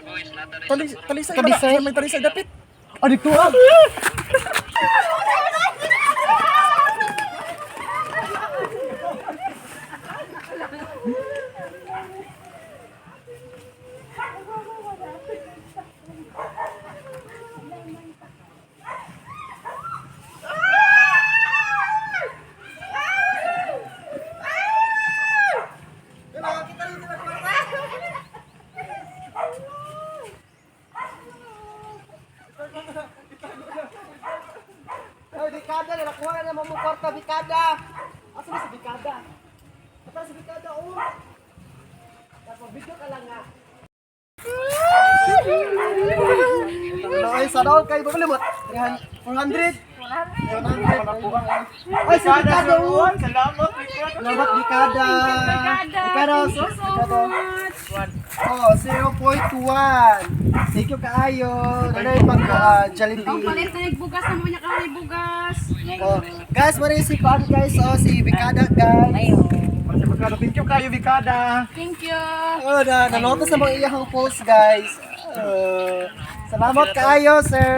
Talisay. Talisay? May talisay dapit. Ah, dito ah. Ay, Bikada, nakuha na naman mo kwarta, Bikada. Asa ba sa Bikada? Asa sa Bikada, oh. Tapos video ka lang nga. Ay, sana all kayo bumili mo. 300, 400. 400. Ay, si Bikada oh. Salamat. Salamat, Bikada. Bikada, Thank you so Bikada. much. Oh, 0.1. Thank you kaayo. Nanay pag Ang Jollibee. palit na nagbugas na mo niya kahoy bugas. Oh, guys, muna yung si Kuan guys. Oh, si Bikada guys. Thank you kayo, Bikada. Thank you. Oh, na nanotas na mga iyahang post guys. Oh, salamat kaayo, sir.